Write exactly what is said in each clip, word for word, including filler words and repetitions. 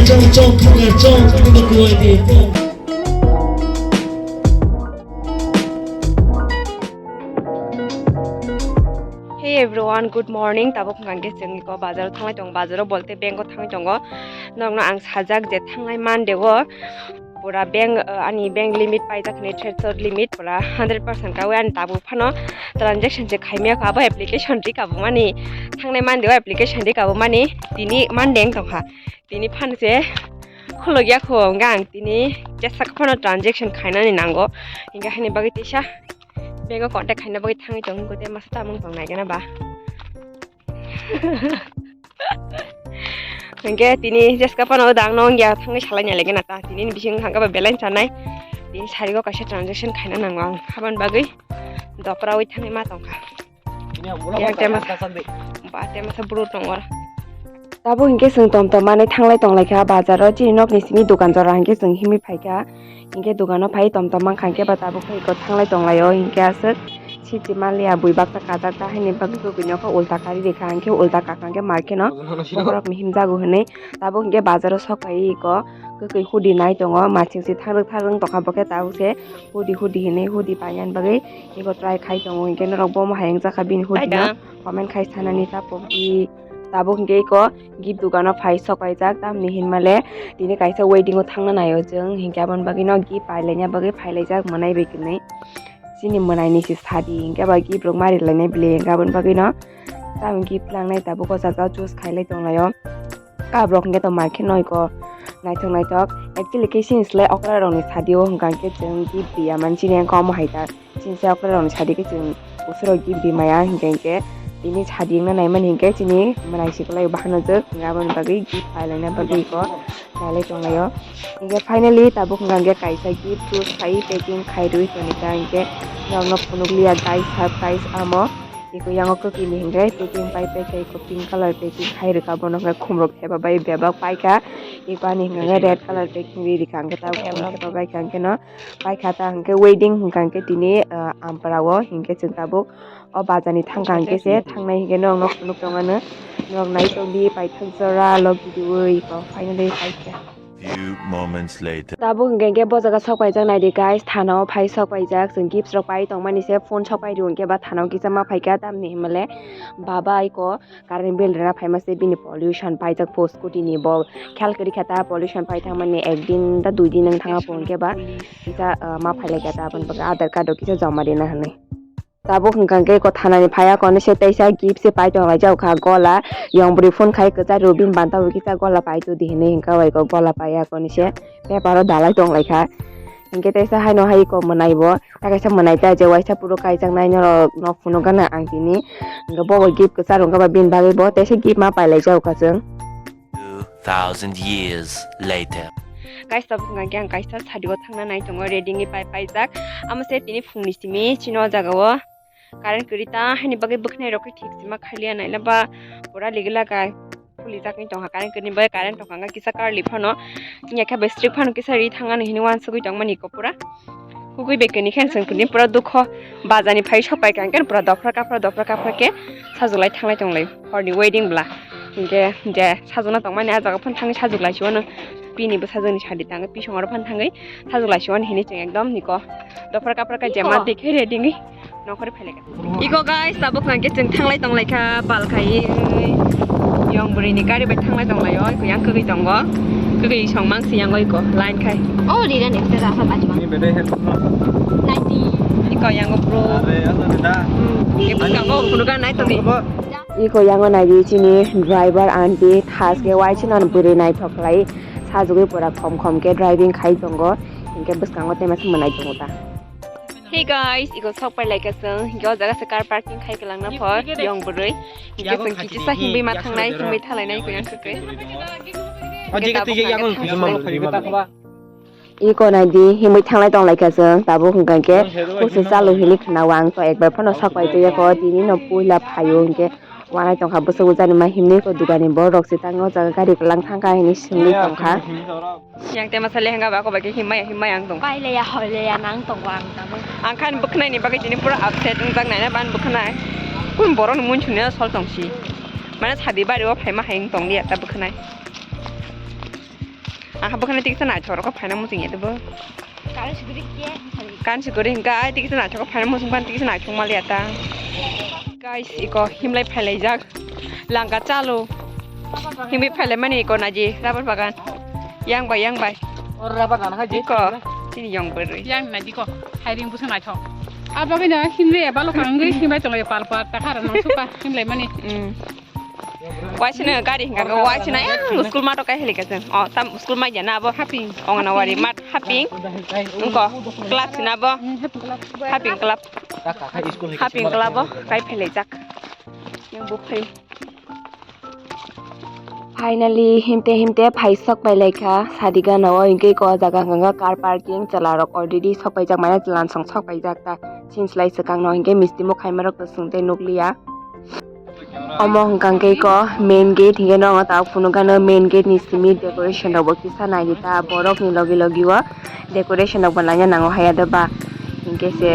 Chong, chong, thunga, chong, thunga, kuai di, chong. Hey everyone, good morning. Tabuk hwnkha khe chwng iko bazaro thanglai tongo, bazaro bolte bank o thangwi tongo. Nokno ang sajak je thanglai Monday o pura bank, uh, ani bank limit paijak hinwi threshold limit pura hundred percent kawi ani tabuk phano transaction je khaimya kha abo application rika bo mani thangnai Monday o application rika bo mani tini Monday wng tongkha. Tini phano je khuluk ya kho hwnkha ang tini jesa phano transaction khainani nango hwnkha haini bagwi tisa. Bego contact khaina bagwi thangwi tongo, tei masa tamung tong nai gana ba. Hwnkhe tini jeska phano dang no wngya thangwi salai nai lai gana ta. Tini ni bising hwnkha ba balance chanai. Tini sarigo kaisa transaction khaina nango ang. Habani bagwi doprawi thangwi ma tongkha. Yang tema sa, ba tema sa bro tong ora. Tabuk hwnkhe chwng tom tom manwi thanglai tong lai kha bazaro, chini nokni simi dokan jora hwnkhe chwng himwi phai kha. Hwnkhe dogano phai tom tom mankha hwnkhe ba tabuk phai kho thanglai tong lai o hwnkhe aswk siti manliya bui baksa kajak ta haini bagwi kwkwi nokha ulta kari rikha hwnkhe ulta kakha hwnkhe market no bokhorok ni himjago hwnwi tabuk hwnkhe bazaro sok phai kho kwkwi hudi nai tongo masing se tharwk tharwk tongkha bo khe tabuk se hudi hudi hwnwi hudi painani bagwi eko try khai tongo hwnkhe norok bomo hai wngjakha bini hudi no comment khai sanani tabuk. Tabuk hwnkhe eko gift dogano phai sok paijak, tamni hinmale tini kaisa wedding o thangna naio chwng, hinkhe aboni bagwino gift pailaina bagwi phailaijak mwnai bai kwnwi. Chini mwnaini se sadi hinkhe ba gift rok mari lainai bele hinkhe aboni bagwino tamo gift langnai tabuk o jaga o choose khailai tonglaio. Kabrok hinkhe tongma khe noiko naithok naithok, actually khe chini slai okra rokni sadi o hwnkha hinkhe chwng gift riya mani chini wngkha omo hai ta. Chini se okra rokni sadi khe chwng usuro gift ri maya hinkhe hinkhe tini sadi wngna naimani hinkhe chini mwnaisi kwlai bahanojak hinkhe aboni bagwi gift pailaina bagwi eko nailai tonglaio. Hinkhe finally tabuk hwnkha hinkhe kaisa gift choose khai packing khai rwi tongkha hinkhe norokno phunukliya guys, surprise amo. Eko yango kwkwi ni hinkhe packing pai paikha eko pink colour packing khai rwkha bono hwnkhe khumrok theba bai bebak paikha. Eko ani hwnkha hinkhe red colour packing ri rikha hinkhe tabuk khumrok theba baikha hinkhe no. Paikha ta hinkhe wedding hwnkha hinkhe tini, ah, Ampara o hinkhe chwng tabuk o bazar ni thangkha hinkhe se thangnai hinkhe norok no phunuk tongmano norok nai tongdi paithak jora logi riwi finally paikha. Few moments later. Tabuk hinkhe hinkhe bo jaga sok paijak naidi guys, thana o phai sok paijak chwng gifts rok pai tongmani se phone sok pai rw hinkhe ba thana o kisa ma phaikha tamni hinmale baba aiko. Current bill rwna phaima se bini pollution paijak po scooty ni bo khel kwrwi kha ta pollution pai thangmani ekdin ta dui din wng thanga po hinkhe ba kisa, ah, ma phailaikha ta aboni bagwi Aadhaar card o kisa joma rwna hinwi. Tabuk hwnkha khe eko thanani phaiya koni se teisa gift se pai tonglaijak kha gola yong bwrwi phone khai kwcharo bini banta bo kisa gola pai todi hinwi hinkha bai eko gola paiya koni se paper o dalai tonglaikha hinkhe teisa haino hai eko mwnai bo. Ta kaisa mwnai ta je waisa puro kaijaknai norok nok phunuk gana ang tini. Hwnkhe bobo gift kwcharo wngkha ba bini bagwi bo teisa gift ma pailai jago kha chwng. Two thousand years later. Guys, tabuk hwnkha khe ang kaisa sadi o thangna nai tongo, ready wngwi pai paijak. Amo se tini phungni simi chini o jaga o current kwrwi ta haini bagwi bwkhnai rok khe thik sima khaliya naina ba pura ligila kai. Khuli jakni tongkha current kwrwini bai current tongkha wngkha kisa karli phano wngya khe bai strik phano kisa ri thangani hinwi uansugwi tongmani eko pura hugui bai kwrwini khe chwng kwrwini pura dukho bazani phai sok pai kha hinkhe pura dophra kaphra dophra kaphra khe sajwk lai thanglai tonglai horni wedding bwla hinkhe je sajwkna tongmani ah jaga phano thangwi sajwk lai siwano bini bwsajwkni sadi tangwi pisongo aro phano thangwi sajwk lai siwani hinwi chwng ekdom niko dophra kaphra khe jema dekhe ready wngwi. Nokori phailaikha. Iko guys, tabuk hwnkhe chwng thanglai tonglaikha, bal khai yong bwrwini gari bai thanglai tonglaio, iko yang kwgwi tongo, kwgwi song mang si yango iko line khai. Oh, rira ni kita rasa baju. Ni bede he. Ninety. Iko yango bro. Are, ada beda. Hmm. Iko kango phunu gan nai tongdi. Iko yango naidi chini driver aunty, khas khe wai chini bwrwi naithok khlai, sajugwi pura khom khom khe driving khai tongo, hinkhe bwskango tei masa mwnai tongo ta. Hey guys, iko sok pai lai ka chwng. Hinkhe o jaga se car parking khai kwlangna phor, yong bwrwi. Hinkhe chwng kichisa himwi ma thangnai, himwi thalai nai iko yang kwkwi. Iko nai di, himwi thanglai tong lai kha chwng. Tabuk hwnkha khe, kusu chalu hini khna o ang to ekbar phano sok pai twi ya kho, tini no puila phaio hinkhe. Wanai tongkha bwswk bwjani ma himni ko dugani borok se tangwi o jaga gari kwlang thangkha hinwi swngwi tongkha. Yang tema sa lehanga ba ko ba ke himmaya himmaya ang tong. Pai leya hoi leya nang tong ang tamo. Ang khan bwkhnai ni bagwi tini pura upset wngjak nai na ban bwkhnai. Kun borok ni mun chuni sol tong si. Mane sadi bari o phaima hai tong liya ta bwkhnai. Aha bwkhani tiksa naithok rok phaina muchung ya tebo. Kan sikuri hingka ai tiksa naithok phaina muchung ban tiksa naithok mali ata. Guys, iko himlai phailaijak. Langka chalo. Himlai phailaimani iko naji rubber bagan. Yang bai, yang bai. Or rubber dan haji. Iko, chini yong berwi. Yang naji ko. Hiring busa naithok. Abagina himlai ya balo kangwi himlai tonglaio pal pal. Takara nang suka himlaimani. Hmm. Waisina gari hingka ko waisina ya school mato kai heli kasem. Oh, tam school mai jana abo. Haping. Anganwadi mat haping. Engko club sina bo. Hmm, haping club. Haping club. Haping club bo kai phele jak. Yang bo phai. Finally, himte himte phai sok pai laikha. Sadi gana o hingke ko jaga hingka car parking chwla rok already sok pai jak mane chwla song sok pai jak ta. Chinslai swkang no hingke misti mo khaima rok to swngte nukliya. Omo hwnkha khe iko main gate hinkhe no tabuk phunukgano main gate ni simi decoration rok bo kisa naidi ta borok ni logi logi o decoration rok bo laina nango haya de ba hinkhe se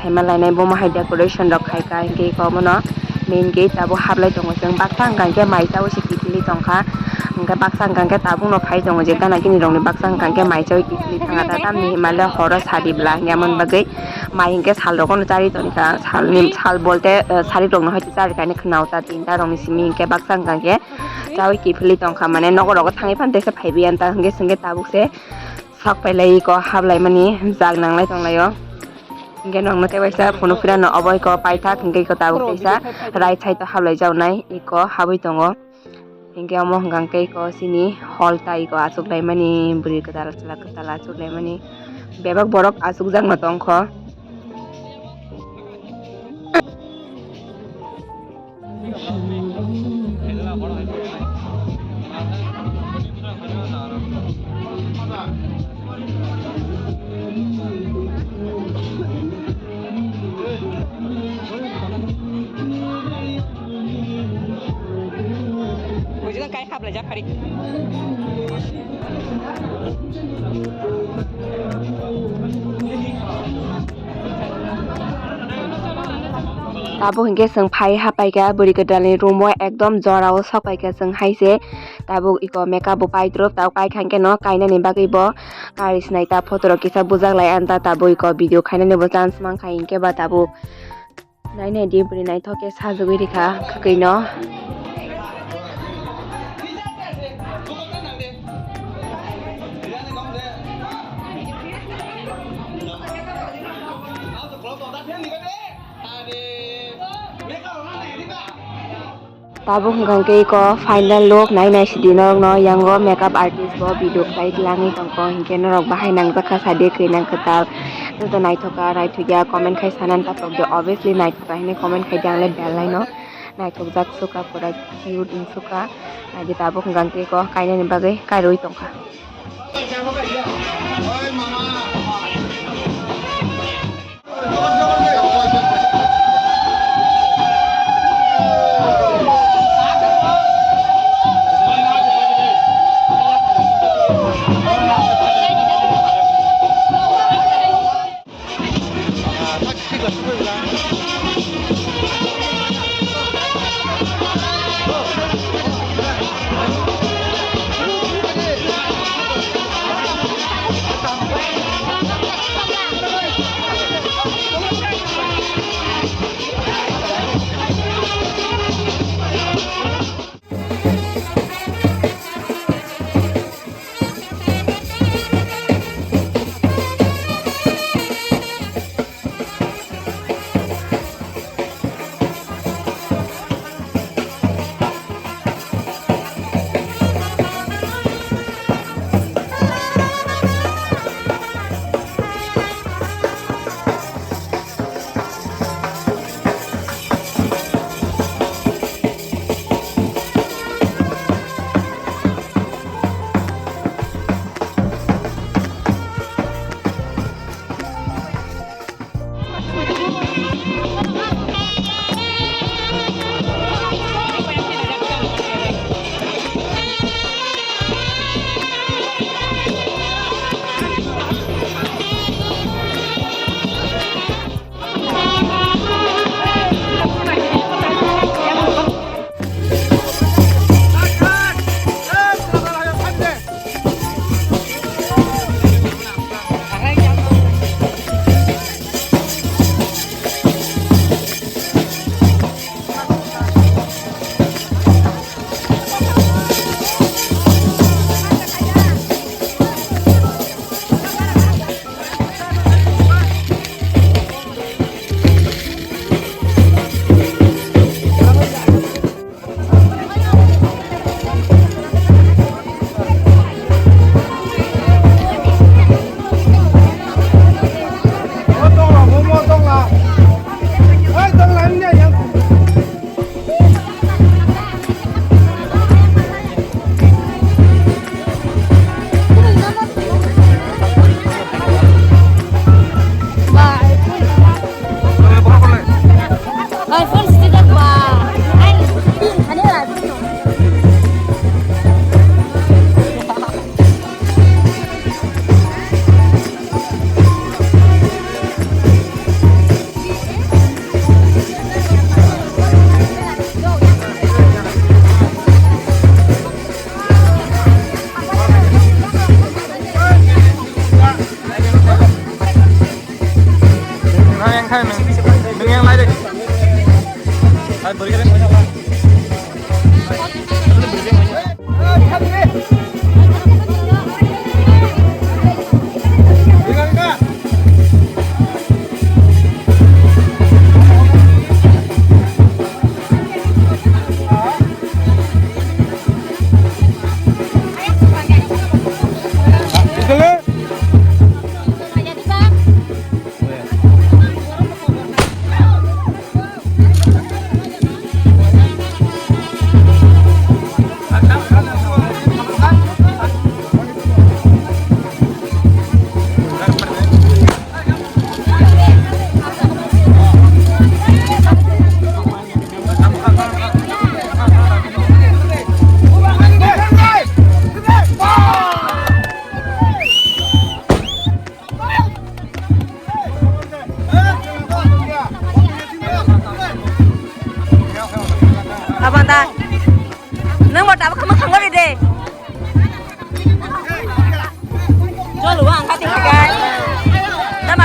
saima lainai bomo hai decoration rok khaika hinkhe iko omono main gate tabuk hablai tongo chwng baksa hwnkha khe mai chaui se kiphilwi tongkha hinkhe baksa hwnkha khe tabuk no phai tongo je gana gini rok ni baksa hwnkha khe mai chaui kiphilwi thangkha ta tamni himale horo sadi bwla hinkhe amoni bagwi. Mai hinkhe sal rogo no chari tongkha, salni sal bolte, eh, sari rokno hai chari kainwi khwna o ta tinta rokni simi hinkhe baksa hwnkha khe chaui kiphilwi tongkha, mane nogo rogo thangwi phano tesa phaibi anta hinkhe hinkhe tabuk se sok pailai iko hablai mani jak nanglai tonglaio. Hinkhe nokno tei waisa phunuk phirano obo iko paithak hinkhe iko tabuk teisa right side o hablai jaknai iko habwi tongo. Hinkhe omo hwnkha khe iko chini hall ta iko achuk laimani bwrwi kwtal chwla kwtal achuk laimani bebak borok achukjakno tongkho. Bujilang kai hap lai jak hari. Tabuk hinkhe chwng phai hapaikha bwrwi kwtalni room o ekdom jorao sokpaikha chwng hai se. Tabuk iko makeup bo paitrup tabuk paikha hinkhe no kainani bagwi bo kari sinai ta photo rok kisa bujak lai anta tabuk iko video khainani bo chance mankha hinkhe ba tabuk. Nai nai di bwrwi naithok khe sajagwi rikha kwkhwino. Tabuk hwnkha khe iko final look nai nai sidi norokno yango makeup artist bo video khlai twlangwi tongkho hinkhe norok bahai nangjakha sadi kwinang kwtal joto naithokha naithokya comment khai sanani takhukdi obviously naithokha hinwi comment khaidi angle belai no naithokjak sukha pura cute wng sukha naidi tabuk hwnkha khe iko kainani bagwi kaiwi tongkha.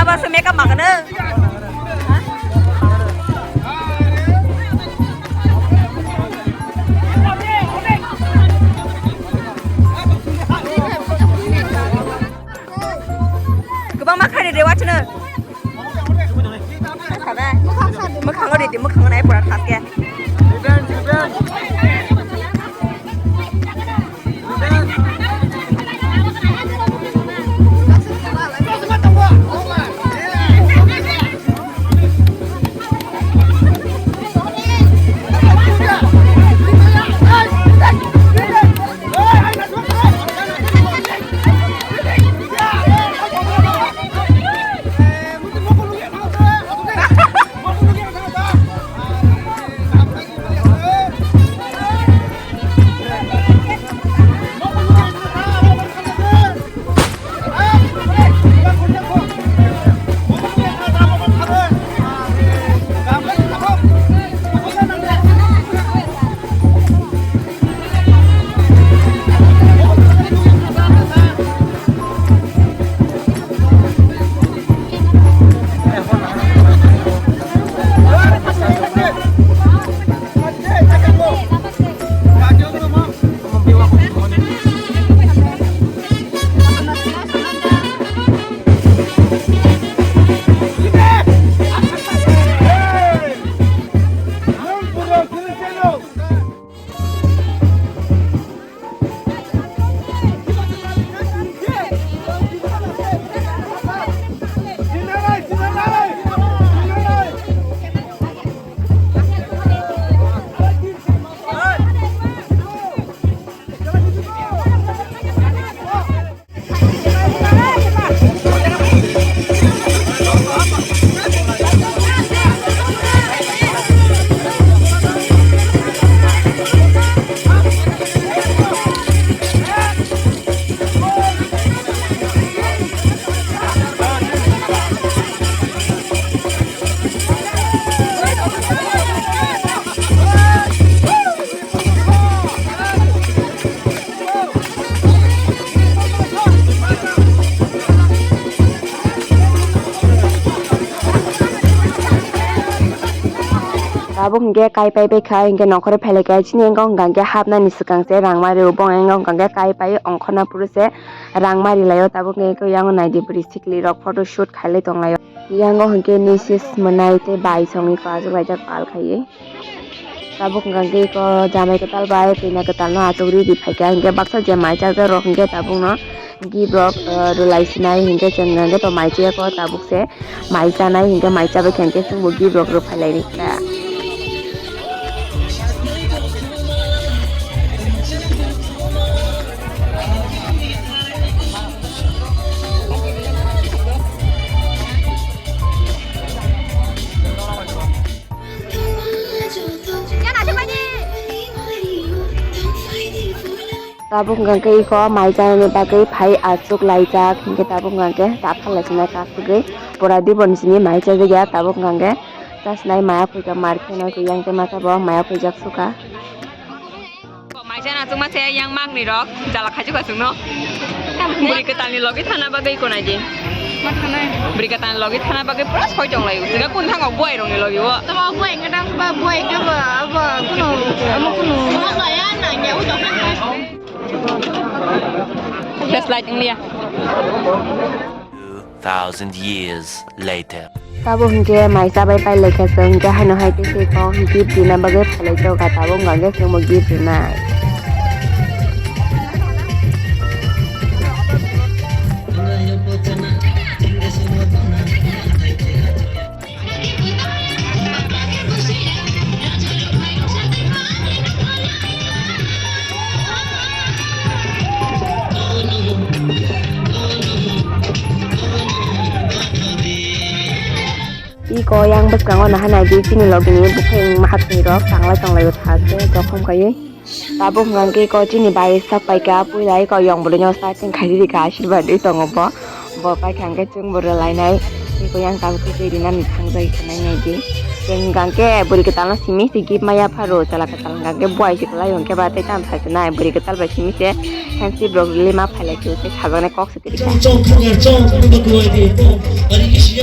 Paso makeup magana. Kwbangma khairi de watchno. Mwkhango ridi, mwkhango nai pura thaske. Tabuk hingke kai pai pai kha, hingke nongkhorwi phailaikha. Chini wngkha hingke hapnani swkang se rangmari o, bong wngkha hingke kai pai ongkhorna phuru se rangmari laio. Tabuk hingke yang naidi bwrwi sikli rok photo shoot khailai tonglaio. Yang o hingke nisis mwnai tei bai songwi kwchwk laijak pal khaiwi. Tabuk hwnkha khe eko jamai kwtal bai twina kwtal no achuk ridi phaikha, hinkhe baksa je mai chajak rok hinkhe tabuk no gift rok, eh, rwlai sinai hinkhe chwng hinkhe to mai chaya kho tabuk se mai chanai hinkhe mai chabai khe hinkhe chwngbo gift rok rwphai lai rikha. Tabuk hwnkha khe eko mai chanani bagwi phai achuk laijak, hinkhe tabuk hwnkha khe ta phalai sinai kasugwi pura diboni simi mai chajak ya, tabuk hwnkha khe chasinai maya khuika mar khe no khe yang tei masa bo maya khuijak sukha. Mai chana chukma se yang magni rok jala khaichuk achuk no. Bwrwi kwtal ni logi thana bagwi konai di. Ma thanai? Bwrwi kwtal ni logi thana bagwi pura soi tong lai. Sika kun thango buai rok ni logi o. Tamo buai ngadang ba buai ke ba abo kuno amo kuno. Flashlight wng liya. Thousand years later. Tabuk hinkhe mai chabai pai laikha chwng, hinkhe haino hai tei tei kok gift rina bagwi phalai tongkha, tabuk hwnkha khe chwngbo gift rinai. Iko yang bwskango naha naidi chini logini buphang mahatni rok tanglai tonglaio thak khe jokhom khaiwi. Tabuk hwnkha khe iko chini bai sak paikha, puila iko yong bwlwino sak chwng khairwi rikha, asirwad rwi tongo bo. Bo paikha hwnkhe chwngbo rwlainai. Iko yang tabuk khe twi rinani thangjagwi kha nainai di. Chwng hwnkha khe bwrwi kwtalno simi se gift maya pharo, chwla kwtal hwnkha khe buai se kwlai hwnkhe ba tei tamo sai se nai. Bwrwi kwtal bai simi se handship rok rwlwi ma phailai khe tei sajaknai kok se kwrwi kha. Chong, chong, chong, chong, chong, chong, chong, chong, chong, chong, chong,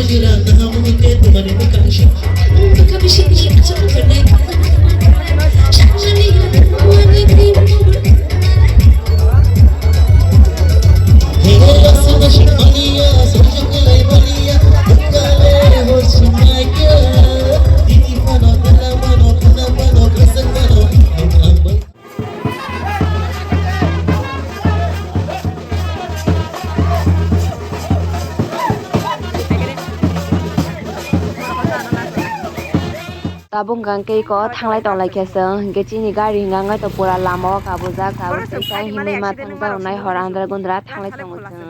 Tabuk hwnkha khe eko thanglai tonglai khe chwng, hinkhe chini gari hwnkha wngkha to pura lama o kabujak, tabuk teisa himwi ma thangjakroknai hor andra gundra thanglai tongo chwng.